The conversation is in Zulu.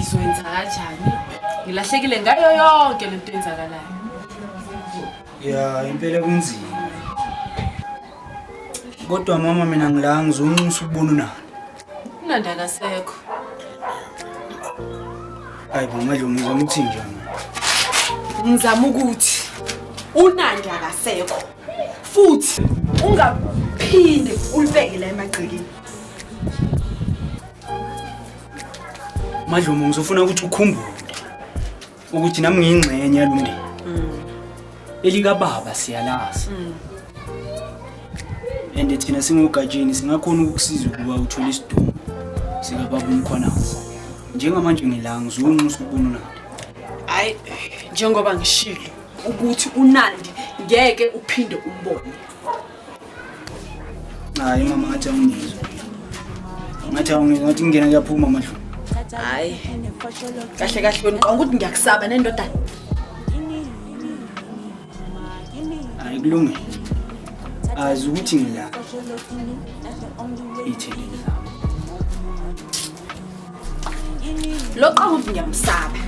ngizoyenza kanjani. Ngilahlekile ngayo yonke lento eyenzakalayo. Ya, impela kunzima. Kodwa mama mina ngila ngizonxusa ukubona unani. Unandi akasekho. Hayi bo madlomo ngizama ukuthi njani? Ngizama ukuthi uNandi akasekho. Futhi ungaphinde ulibeke la emagcekeni. Madlomo ngizofuna ukuthi ukhumbule ukuthi nami ngiyingxenye yalomndeni. Elikababa siyalazi. And thina singogatsheni singakhona ukukusiza ukuba uthole isidumbu sikababa uMkhwanazi. Njengamanje ngila ngizonxusa ukubona uNandi. Hayi njengoba ngishilo ukuthi uNandi ngeke uphinde umbone. Hayi mama ngathi awungizwa. Ngathi awungizwa ngathi ngingena kuyaphuma madlomo. Hayi. Kahle kahle wena uqonga ukuthi ngiyakusaba nendodana. Hayi kulungile. Azi ukuthi ngila. Ithelile lakho. Lo qonga ukuthi ngiyamsaba.